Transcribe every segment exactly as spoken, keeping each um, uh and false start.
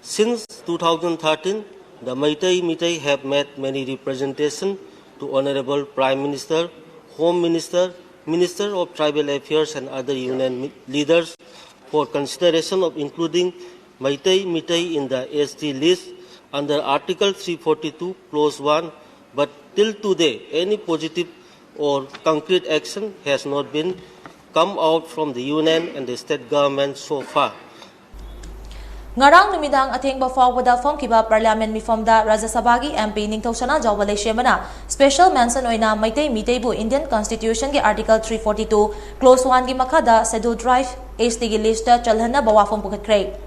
Since two thousand thirteen, the Meitei Meitei have made many representations to Honorable Prime Minister, Home Minister, Minister of Tribal Affairs and other union mi- leaders for consideration of including Meitei Meitei in the S T list under Article three forty-two, Clause one, but till today any positive or concrete action has not been come out from the union and the state government so far. ꯉꯔꯥꯡ ꯅꯨꯃꯤꯗꯥꯡ ꯑꯊꯦꯡꯕ ꯐꯥꯎꯕꯗ ꯐꯝꯈꯤꯕ parliament ꯃꯤꯐꯝꯗ ꯔꯥꯖ꯭ꯌ ꯁꯚꯥꯒꯤ MP ꯅꯤꯡꯊꯧꯁꯅꯥ ꯖꯥꯎꯕ ꯂꯩꯁꯦꯝꯕꯅ special mention ꯑꯣꯏꯅ Meitei ꯃꯤꯇꯩꯕꯨ Indian Constitution ꯒꯤ Article three forty-two, Clause one ꯒꯤ ꯃꯈꯥꯗ Scheduled Tribe, ST ꯒꯤ list ꯇ ꯆꯜꯍꯟꯅꯕ ꯋꯥꯐꯝ ꯄꯨꯈꯠꯈ꯭ꯔꯦ꯫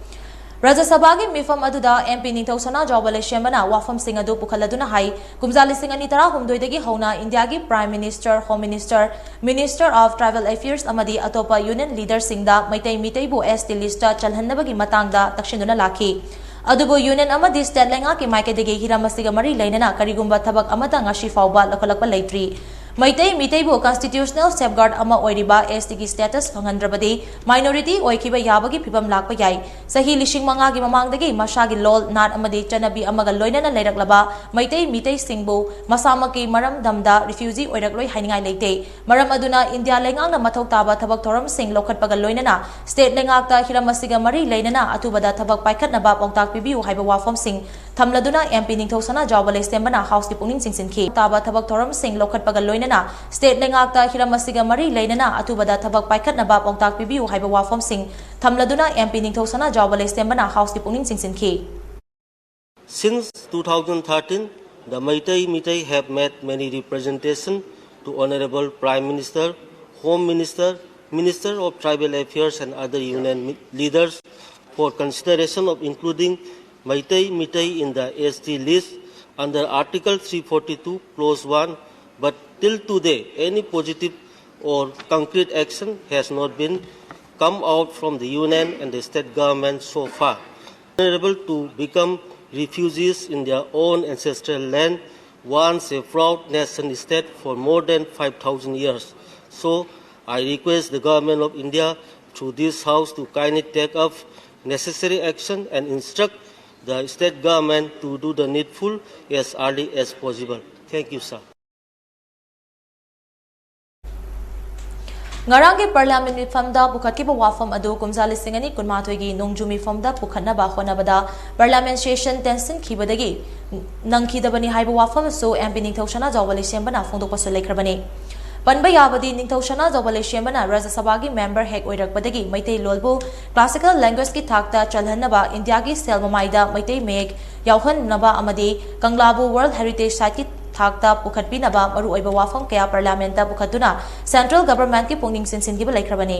ꯔꯥꯖ꯭ꯌ ꯁꯚꯥꯒꯤ ꯃꯤꯐꯝ ꯑꯗꯨꯗ MP ꯅꯤꯡꯊꯧꯁꯅꯥ ꯖꯥꯎꯕ ꯂꯩꯁꯦꯝꯕꯅ ꯋꯥꯐꯝꯁꯤꯡ ꯑꯗꯨ ꯄꯨꯈꯠꯂꯗꯨꯅ ꯍꯥꯏ, ꯀꯨꯝꯖꯥ ꯂꯤꯁꯤꯡ ꯑꯅꯤ ꯇꯔꯥꯍꯨꯝꯗꯣꯏꯗꯒꯤ ꯍꯧꯅ ꯏꯟꯗꯤꯌꯥꯒꯤ Prime Minister, Home Minister, Minister of Tribal Affairs ꯑꯃꯗꯤ ꯑꯇꯣꯞꯄ union leader ꯁꯤꯡꯗ ꯃꯩꯇꯩ ꯃꯤꯇꯩꯕꯨ ST list ꯇ ꯆꯜꯍꯟꯅꯕꯒꯤ ꯃꯇꯥꯡꯗ ꯇꯛꯁꯤꯟꯗꯨꯅ ꯂꯥꯛꯈꯤ꯫ ꯑꯗꯨꯕꯨ union ꯑꯃꯗꯤ state ꯂꯩꯉꯥꯛꯀꯤ ꯃꯥꯏꯀꯩꯗꯒꯤ ꯍꯤꯔꯝ ꯑꯁꯤꯒ ꯃꯔꯤ ꯂꯩꯅꯅ ꯀꯔꯤꯒꯨꯝꯕ ꯊꯕꯛ ꯑꯃꯠꯇ ꯉꯁꯤ ꯐꯥꯎꯕ ꯂꯧꯈꯠꯂꯛꯄ ꯂꯩꯇ꯭ꯔꯤ꯫ ꯃꯩꯇꯩ ꯃꯤꯇꯩꯕꯨ constitutional safeguard ꯑꯃ ꯑꯣꯏꯔꯤꯕ ST ꯒꯤ status ꯐꯪꯍꯟꯗ꯭ꯔꯕꯗꯤ minority ꯑꯣꯏꯈꯤꯕ ꯌꯥꯕꯒꯤ ꯐꯤꯚꯝ ꯂꯥꯛꯄ ꯌꯥꯏ꯫ ꯆꯍꯤ ꯂꯤꯁꯤꯡ ꯃꯉꯥꯒꯤ ꯃꯃꯥꯡꯗꯒꯤ ꯃꯁꯥꯒꯤ ꯂꯣꯜ, ꯅꯥꯠ ꯑꯃꯗꯤ ꯆꯠꯅꯕꯤ ꯑꯃꯒ ꯂꯣꯏꯅꯅ ꯂꯩꯔꯛꯂꯕ ꯃꯩꯇꯩ ꯃꯤꯇꯩꯁꯤꯡꯕꯨ ꯃꯁꯥꯃꯛꯀꯤ ꯃꯔꯝꯗꯝꯗ refugee ꯑꯣꯏꯔꯛꯂꯣꯏ ꯍꯥꯏꯅꯤꯡꯉꯥꯏ ꯂꯩꯇꯦ꯫ ꯃꯔꯝ ꯑꯗꯨꯅ ꯏꯟꯗꯤꯌꯥ ꯂꯩꯉꯥꯛꯅ ꯃꯊꯧ ꯇꯥꯕ ꯊꯕꯛ ꯊꯧꯔꯝꯁꯤꯡ ꯂꯧꯈꯠꯄꯒ ꯂꯣꯏꯅꯅ state ꯂꯩꯉꯥꯛꯇ ꯍꯤꯔꯝ ꯑꯁꯤꯒ ꯃꯔꯤ ꯂꯩꯅꯅ ꯑꯊꯨꯕꯗ ꯊꯕꯛ ꯄꯥꯏꯈꯠꯅꯕ ꯄꯥꯎꯇꯥꯛ ꯄꯤꯕꯤꯌꯨ ꯍꯥꯏꯕ ꯋꯥꯐꯝꯁꯤꯡ ꯊꯝꯂꯗꯨꯅ MP ꯅꯤꯡꯊꯧꯁꯅꯥ ꯖꯥꯎꯕ ꯂꯩꯁꯦꯝꯕꯅ House ꯀꯤ ꯄꯨꯛꯅꯤꯡ ꯆꯤꯡꯁꯤꯟꯈꯤ꯫ ꯇꯥꯕ ꯊꯕꯛ ꯊꯧꯔꯝꯁꯤꯡ ꯂꯧꯈꯠꯄꯒ ꯂꯣꯏꯅꯅ state ꯂꯩꯉꯥꯛꯇ ꯍꯤꯔꯝ ꯑꯁꯤꯒ ꯃꯔꯤ ꯂꯩꯅꯅ ꯑꯊꯨꯕꯗ ꯊꯕꯛ ꯄꯥꯏꯈꯠꯅꯕ ꯄꯥꯎꯇꯥꯛ ꯄꯤꯕꯤꯌꯨ ꯍꯥꯏꯕ ꯋꯥꯐꯝꯁꯤꯡ ꯊꯝꯂꯗꯨꯅ MP ꯅꯤꯡꯊꯧꯁꯅꯥ ꯖꯥꯎꯕ ꯂꯩꯁꯦꯝꯕꯅ House ꯀꯤ ꯄꯨꯛꯅꯤꯡ ꯆꯤꯡꯁꯤꯟꯈꯤ꯫ Since two thousand thirteen, the Meitei Meitei have made many representations to Honorable Prime Minister, Home Minister, Minister of Tribal Affairs and other union mi- leaders for consideration of including Meitei Meitei in the ST list under Article three forty-two, Clause one, but till today any positive or concrete action has not been come out from the union and the state government so far. Vulnerable to become refugees in their own ancestral land once a proud nation state for more than five thousand years. So I request the government of India through this house to kindly take up necessary action and instruct the state government to do the needful as early as possible. Thank you, sir. ꯉꯔꯥꯡꯒꯤ parliament ꯃꯤꯐꯝꯗ ꯄꯨꯈꯠꯈꯤꯕ ꯋꯥꯐꯝ ꯑꯗꯨ ꯀꯨꯝꯖꯥ ꯂꯤꯁꯤꯡ ꯑꯅꯤ ꯀꯨꯟꯃꯥꯊꯣꯏꯒꯤ ꯅꯣꯡꯖꯨ ꯃꯤꯐꯝꯗ ꯄꯨꯈꯠꯅꯕ ꯍꯣꯠꯅꯕꯗ parliament session ꯇꯦꯟꯁꯤꯟꯈꯤꯕꯗꯒꯤ ꯅꯪꯈꯤꯗꯕꯅꯤ ꯍꯥꯏꯕ ꯋꯥꯐꯝꯁꯨ M P ꯅꯤꯡꯊꯧ ꯁꯅꯥꯖꯥꯎꯕ ꯂꯩꯁꯦꯝꯕꯅ ꯐꯣꯡꯗꯣꯛꯄꯁꯨ ꯂꯩꯈ꯭ꯔꯕꯅꯤ꯫ ꯄꯟꯕ ꯌꯥꯕꯗꯤ, ꯅꯤꯡꯊꯧ ꯁꯅꯥꯖꯥꯎꯕ ꯂꯩꯁꯦꯝꯕꯅ ꯔꯥꯖ꯭ꯌ ꯁꯚꯥꯒꯤ ꯃꯦꯝꯕꯔ ꯍꯦꯛ ꯑꯣꯏꯔꯛꯄꯗꯒꯤ ꯃꯩꯇꯩꯂꯣꯟꯕꯨ classical languageꯀꯤ ꯊꯥꯛꯇ ꯆꯜꯍꯟꯅꯕ, ꯏꯟꯗꯤꯌꯥꯒꯤ ꯁꯦꯜ ꯃꯃꯥꯏꯗ ꯃꯩꯇꯩ ꯃꯌꯦꯛ ꯌꯥꯎꯍꯟꯅꯕ ꯑꯃꯗꯤ ꯀꯪꯂꯥꯕꯨ World Heritage Siteꯀꯤ ꯊꯥꯛꯇ ꯄꯨꯈꯠꯄꯤꯅꯕ ꯃꯔꯨꯑꯣꯏꯕ ꯋꯥꯐꯝ ꯀꯌꯥ ꯄꯥꯔꯂꯤꯌꯥꯃꯦꯟꯇ ꯄꯨꯈꯠꯇꯨꯅ central governmentꯀꯤ ꯄꯨꯛꯅꯤꯡ ꯆꯤꯡꯁꯤꯟꯈꯤꯕ ꯂꯩꯈ꯭ꯔꯕꯅꯤ꯫